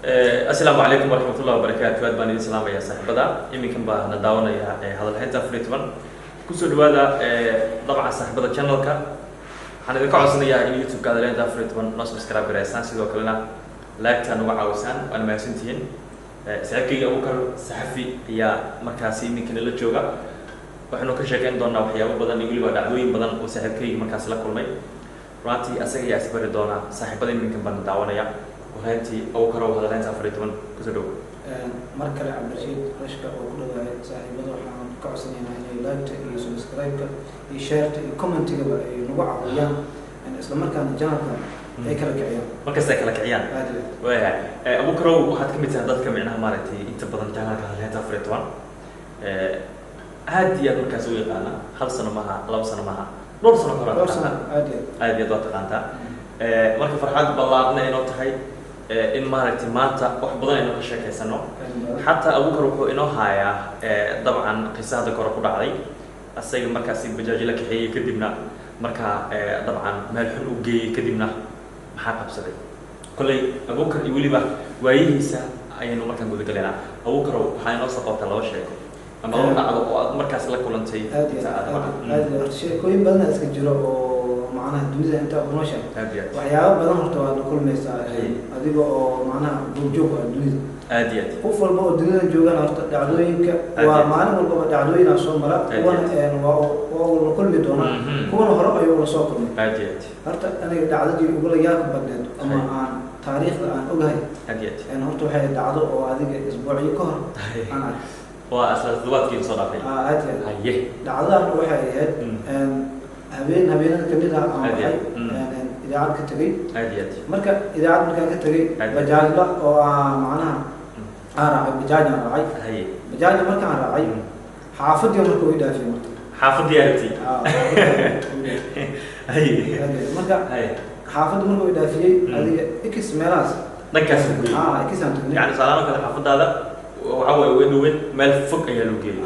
Asalaamu calaykum waraxmatullahi wabarakaatu. Aad baan idin salaamayaa saaxiibada iminkan baa na daawanaya hadalhaynta 14. Kusoo dhawaada dabcan saaxiibada channelka. Waxaan idinka codsanayaa in YouTube-ka Hadalhaynta 14 noo subscribe gareysaan, sidoo kalena like-ta nuga caawisaan. Waana mahadsantihiin. Saaxiibkayga Abukar Saxafi ayaa markaasi iminka nala jooga. Waxaynu ka sheekeyn doonaa waxyaabo badan iyo weliba dhacdooyin badan oo saaxiibkayga markaasi la kulmay. Runtii asaga ayaa isbari doona. Saaxiibada iminkan baan daawanaya. Runtii Abukarow, Hadalhaynta 14 kusoo dhowo. Mar kale Cabdirashiid Rashka oo ku dhawaayay. Saaxiibada waxaan ka codsanaynaa inay like-ta iyo subscribe-ka iyo share-ta iyo comment-igaba ay nagu caawiyaan, isla markaana channelka ay kala kiciyaan. Markasta ay kala kiciyaan. Aad iyo aad. Waayahay Abukarow, waxaad ka mid tahay dadka micnaha maaragtay inta badan channelka Hadalhaynta 14 aad iyo aad markaas u yaqaana. Hal sano maaha, 2 sano maaha, dhowr sano ka hor. Dhowr sano, aad iyo aad. Aad iyo aad waa taqaantaa. Marka farxad ballaarna inoo tahay in maaragtay maanta wax badan aynu ka sheekeysano. Xataa Abukar wuxuu inoo haayaa dabcan qisa hadda kore ku dhacday asaga markaasi bajaaj la kaxeeyey, kadibna markaa dabcan meel xun u geeyey, kadibna maxaa qabsaday. Kolley Abukar iyo weliba waayihiisa ayaynu markaan gudagalaynaa. Abukarow, waxaa inoo soo qabtaa laba sheeko ama laba dhacdo oo aad markaas la kulantay. Aad iyo inta aad. aad Aad aad iyo horta sheekooyin badan iska jiro oo macnaha dunida inta ku nooshahay Aad iyo aad. waxyaabo badan horta waad la kulmaysaa adiga oo macnaha goobjoog ah dunida. Aad iyo aad. Qof walba oo dunida joogana horta dhacdooyinka Aad waa iyo aad. maalin walbaba dhacdooyinaa soo mara. Aad iyo Kuwana aad. waa uu la kulmi doonaa, kuwana hore ayuu la soo kulmay. Aad iyo aad. Horta aniga dhacdadii ugula yaabka badneed ama aan taariikhda aan ogahay Aad iyo aad. Horta waxay dhacdo oo adiga isbuucyo ka hor aan arkay. Waa isla toddobaadkii soo dhaafay. Aa, aad iyo aad. Dhacdadan waxay ahayd habeen habeenada kamid ah aan Aad iyo baxay aad. Idaacad ka tegey. Aad iyo aad. Marka idaacad markaan ka tegey, Aad. bajaajla oo aan macnaha aan raacay, bajaaj aan raacay. Bajaajla markaan raacay, xaafadii marka way dhaafiyey marka. Xaafadii aragtay. Aa, xaafadii way dhaafiyey. Marka xaafadda marka way dhaafiyey, adiga x meelahaas Dhankaas u geeyey. Aa, x aan tagnay. Yani tusaalahaan kale xaafadaada waxa waaye way dhaweyn, meel fog ayaa loo geeyey.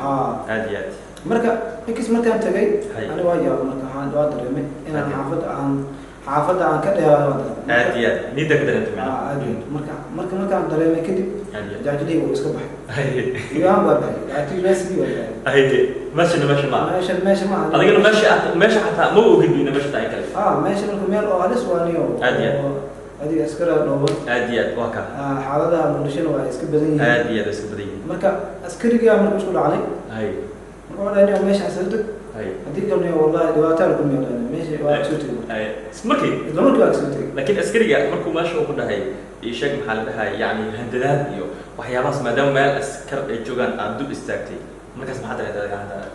Aad iyo aad. Marka x markaan tagay, ani waa yaabay. Marka waxaan waa dareemay inaan xaafadda aan ka dheeraado waa dareemay. Aad iyo aad, niyadda ka dareentay Aa, macnaha. Aad iyo aad. Marka markaan dareemay kadib, Aad iyo aad. bajaajlihii wuu iska baxay. Igaan waa baxay, lacagtii waa baxay. Meeshana meesha ma aha. Meesha ma aha. Adigana meesha meesha xataa ma ogid ina meesha tahay kale. Aa, meesha marka meel oo halis waa niyo Aad iyo aad. oo adiga askara dhooban. Aad iyo aad, waa ka. Aa, xaaladaha Muqdishona waa iska badan yihiin. Aad iyo aad, iska badan yihiin. Marka askarigaa marka isku dhacnay, marka waxaa dhahay, "Niyow, meesha asal deg, haddii kalena wallahi dhibaataa lagu meeldhaynay." Meesha waa kasoo tegay. Isla markii? Isla markii waa kasoo tegay. Laakiin askariga markuu meesha uu ku dhahay ii sheeg, maxaa la dhahay, yani handadaad iyo waxyaabahaas, maadaama meel askar ay joogaan aad dul istaagtay, markaas maxaa dareentay adiga ahaantaada?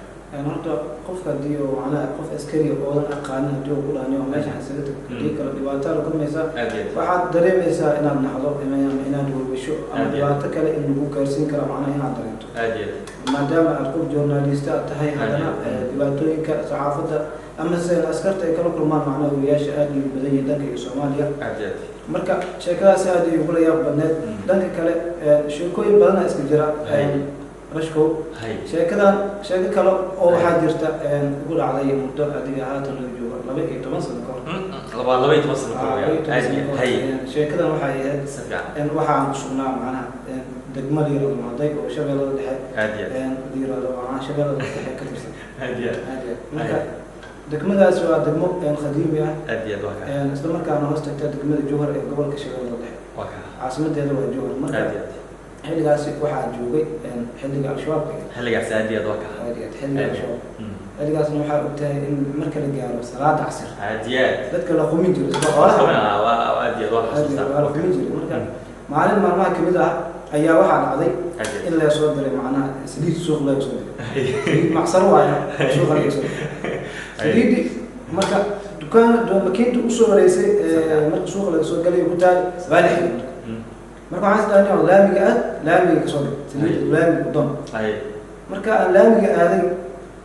Horta qofka haddii oo macnaha qof askari oodan aqaanin haddii uu ku dhahay, "Niyow, meesha isaga tag, haddii kale dhibaataa la kulmaysaa," Aad iyo aad. waxaad dareemaysaa inaad naxdo ama inaad welwasho ama Aad iyo aad. dhibaato kale in lagu gaarsiin karo, macnaha inaad dareento, Aad iyo aad. maadaama aad qof journalist aad tahay. Aad Haddana iyo aad. Dhibaatooyinka saxaafadda ama se askarta ay kala kulmaan macnaha wariyaasha aad ay u badan yihiin dhanka iyo Soomaaliya. Aad iyo aad. Marka sheekadaasi aad ay ugula yaab badneed. Dhanka kale sheekooyin badana iska jira. Rashkow, sheekadan sheeko kale oo waxaa jirta ugu dhacday muddo adiga haatan laga joogo 12 sano ka hor. 12 sano ka Ah, hor. 12 Aad sano iyo ka hor. hay. Sheekadan waxay ahayd Si fiican. Waxaan ku sugnaa macnaha degmo la yirahdo Mahaday oo Shabeellada Dhexe Aad iyo aad. La yirahdo, macnaha Shabeellada Dhexe ka tirsan. Aad iyo aad. Aad iyo aad. Marka degmadaas waa degmo qadiimi ah, Aad iyo aad, waa ka. Isla markaana hoos tagta degmada Jowhar ee gobolka Shabeellada Dhexe. Waa ka. Caasimadeeda waa Jowhar. Marka Aad iyo aad. xilligaasi waxaa joogay xilliga Al-Shabaabka. Xilligaas, aad iyo aad, waa ka. Aad iyo aad, xilliga Aad iyo Al-Shabaab. Xilligaasna waxaa ogtahay in marka la gaaro salaada casir Aad iyo aad. dadka la qumin jiro sida xoolaha. Waa aad iyo aad, waa Aad iyo aad, xasuustaa. waa la qumin jiray. Marka maalin maalmaha kamid ah ayaa waxaa dhacday Aad iyo aad. in laga soo diray macnaha saliid, suuq laga soo diray saliid, macsaro waayo, suuqa laga soo diray saliidi. Marka dukaan makiinta usoo horeysay marka suuqa laga soo galay ku taal waa la xiray. Marka marka waxaan is dhahnay laamiga aad, laamiga kasoo gal saliid, laamiga u doon. Marka aan laamiga aaday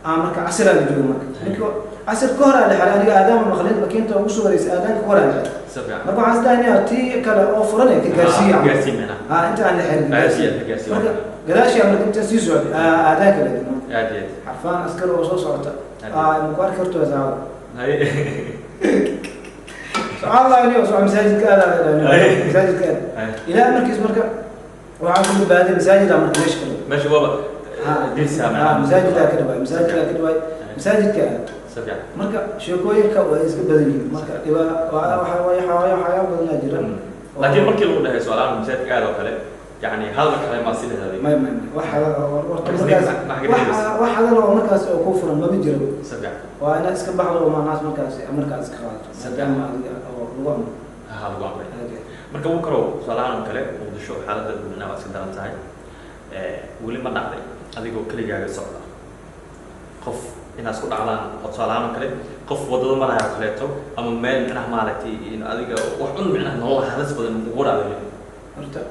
aan marka casiraa la joogo. Marka marka casir ka hor aa la xiray, aniga aadaama maqlin, makiinta ugu soo horeysay aadaanka ka hor aa la xiray. Si fiican. Marka waxaan is dhahnay tii kale oo furan ee ka gaarsiiya. Gaarsiin macnaha. Ah, inta aan la xirin. Gaarsiiya, ka gaarsiiya. Marka gadaashii marka inta sii socday aadaanka la dimo. Aad iyo aad. Xarfaan askar oo soo socota Aad. Aa, maku arki karto saacada. Waxaa la niyo soo masaajidka aad aad masaajidka aad ilaa markiis. Marka waxaan ku badbaaday masaajida. Marka meesha kale meesha waaba dirsa. Masaajidkaa ka dhawaay, masaajidkaa ka dhawaay, masaajidka aad. Si fiican. Marka sheekooyinka waa iska badan yihiin. Marka dhiba waxa waxyaaba badanaa jira. Laakiin markii lagu dhahay su-aalahan masaajidka aad oo kale, yani hadal kale maa si dhahday? May, wax hadal oo horta markaas wax hadal oo markaas oo ku furan maba jiro. Si fiican. Waa inaad iska baxdo oo macnahaas markaas markaas iska qaadato, maadaama adiga oo lagu amro. Ha, lagu amray. Marka wuu karow su-aalahan oo kale, Muqdisho xaaladda micnaha waa iska daran tahay. Weli ma dhacday adigoo keligaaga socda qof inaad isku dhacdaan, oo tusaalahaan oo kale qof waddada maraya oo kaleeto, ama meel micnaha maaragtay in adiga wax un micnaha nolol halis badan ugu dhacday? Horta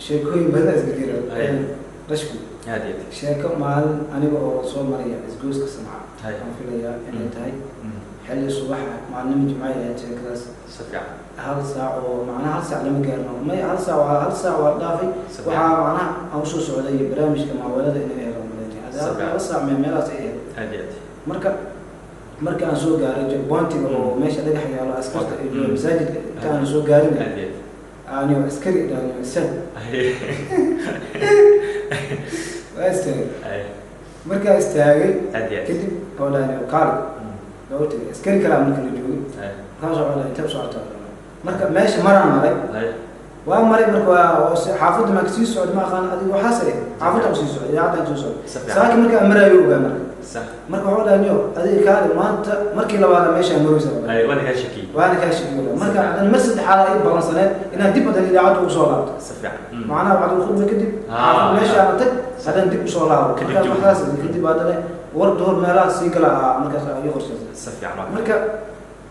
sheekooyin badan iska jira rashku. Aad iyo aad. Sheeko maalin aniga oo soo maraya isgoyska Samca, aan filayaa inay tahay xilli subaxa, maalinimo Jimca ay ahayd sheekadaas. Si fiican. 1 saac oo macnaha 1 saac lama gaarno, may, 1 saac waa 1 saac waa dhaafay. Waxaa macnaha aan usoo socday barnaamijka maaweelada inay ahayd aan malaynaya 2 saac meelahaas ay ahayd. Aad iyo aad. Marka marka aan soo gaaray checkpointiga oo meesha dhagax yaalo, askarta ay joogaan, masaajidka inta aan soo gaarin, Aad iyo anigo askari dhaaniyo isan aad. Waa istaagay. Markaa istaagay Aad iyo aad. kadib oo dhaaniyo kaali loogu tegay, askari kalaa marka la joogay. Markaas waxaa dhahay, intee u socotaa? Marka meesha maraan maray, waa maray. Marka waa xaafadda maa kasii socday, ma aqaan adiga waxaas ay xaafadda usii socday, idaacaddan soo socday. Saaki markaa maraayo ogaa. Marka marka waxuu dhahay, niyo adiga kaali, maanta markii labaad meeshaa maraysa. Waana kaa shakiyey. Waana kaa shakiyo. Marka haddana mar saddexaad ay balansaneed inaad dib haddana idaacadda ugu soo laabto, Si fiican. macnaha bacdul khudba kadib xaafad meeshaana tag, haddana dib usoo laabo. Kadib markaas dib. Waxaas kadib haddana war duhur meelaha sii gala markaas ii qorshaysan. Si fiican. Marka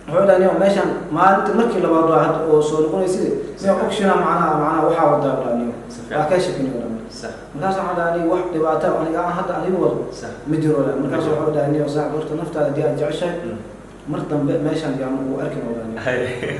wuxuu dhahay, niyo meeshaan maalinta markii labaad waa hadda oo soo noqonaysid, niyo optiona macnaha waxaa wadaa walaa niyo waa kaa shakini walaa. Markaas waxaan dhahay, aniga wax dhibaato ah aniga aan hadda aniga wado ma jiro walaa. Markaas wuxuu dhahay, niyo saaxib, horta naftaada haddii aad jeceshahay, mar dambe meeshaan yaan ugu arkin walaa niyo,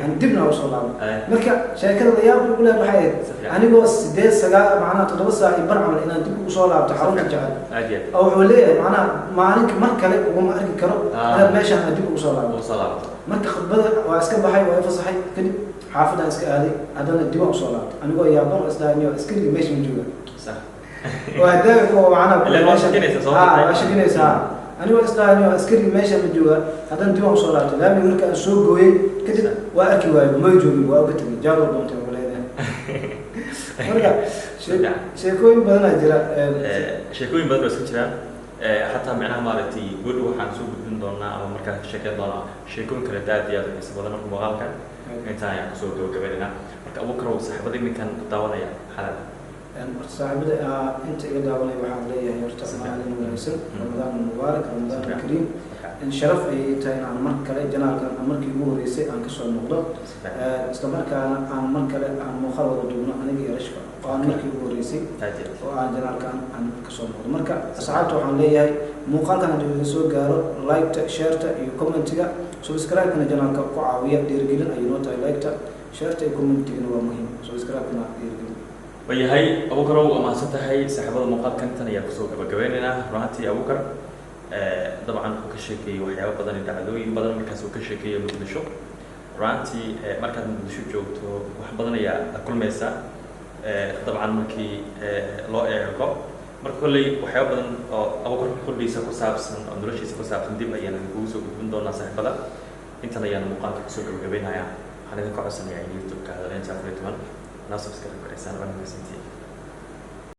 aan dibna usoo laabay. Marka sheekada layaabka ugu leed waxay ahayd anigoo 8, 9, macnaha 7 saac iyo bar camal inaan dib ugu soo laabto xarunta jecel, Aad iyo aad. Oo wuxuu leeyahay macnaha maalinka mar kale uguma arki karo inaad meeshaan aad dib ugu soo laabto. Ugu soo laabto. Marka khudbada waa iska baxay, waa i fasaxay. Kadib xaafadaan iska aaday, haddana dib aan usoo laabtay anigoo yaaban oo isdhahay askarigii meesha ma jooga. Waa hadaaga kuwa macnaha Ileen waa shakinaysaa, soo Ah, martay. waa shakinaysaa. Anigoo isdhahay askarigii meesha ma jooga, haddana dib aan usoo laabtay laamiga. Marka aan soo gooyey kadib waa arki waayo, ma joogin, waa uga tegay jaadoo doontay ugu leedahay. Marka sheekooyin badanaa jira. Sheekooyin badan baa iska jiraan. Xataa micnaha maaragtay goodhi waxaan soo gudbin doonaa ama markaa ka sheekeyn doonaa sheekooyin kale aad iyo aad u xiiso badan. Marka muuqaalka intaan ayaan kusoo gabagabaynaynaa. Marka Abuukarow, saaxiibada iminkan daawanaya xalal. Horta saaxiibada inta iga daawanaya waxaan leeyahay horta maalin wanaagsan, Ramadaan mubaarak, Ramadaan kariim. In sharaf ayay tahay inaan mar kale channelkan aan markii ugu horeysay aan kasoo noqdo, isla markaana aan mar kale aan muuqaal wada duubno aniga iyo Rashka, oo aan markii ugu horeysay Aad iyo aad. oo aan channelkan aan kasoo noqdo. Marka asxaabta waxaan leeyahay, muuqaalkan haddii idin soo gaaro, like-ta, share-ta iyo comment-iga, subscribe-kana channelka ku caawiya. Dhiirigelin ayay noo tahay. Like-ta, share-ta iyo comment-igana waa muhiim, subscribe-kana dhiirigelin. Waayahay Abuukarow, waa mahadsan tahay. Saaxiibada, muuqaalkan intan ayaan kusoo gabagabeynaynaa. Run ahaantii Abuukar dabcan wuxuu ka sheekeeyey waxyaabo badan iyo dhacdooyin badan markaas uu ka sheekeeyey Muqdisho. Run ahaantii markaad Muqdisho joogto wax badan ayaa la kulmaysaa, dabcan markii loo eego. Marka kolley waxyaabo badan oo Abuukar qudhiisa ku saabsan oo noloshiisa ku saabsan dib ayaan kugu soo gudbin doonaa. Saaxiibada, intan ayaan muuqaalka kusoo gabagabaynayaa. Waxaan idinka codsanayaa in YouTube-ka Hadaleynta 14 na subscribe garaysaan. Waa mahadsantihiin.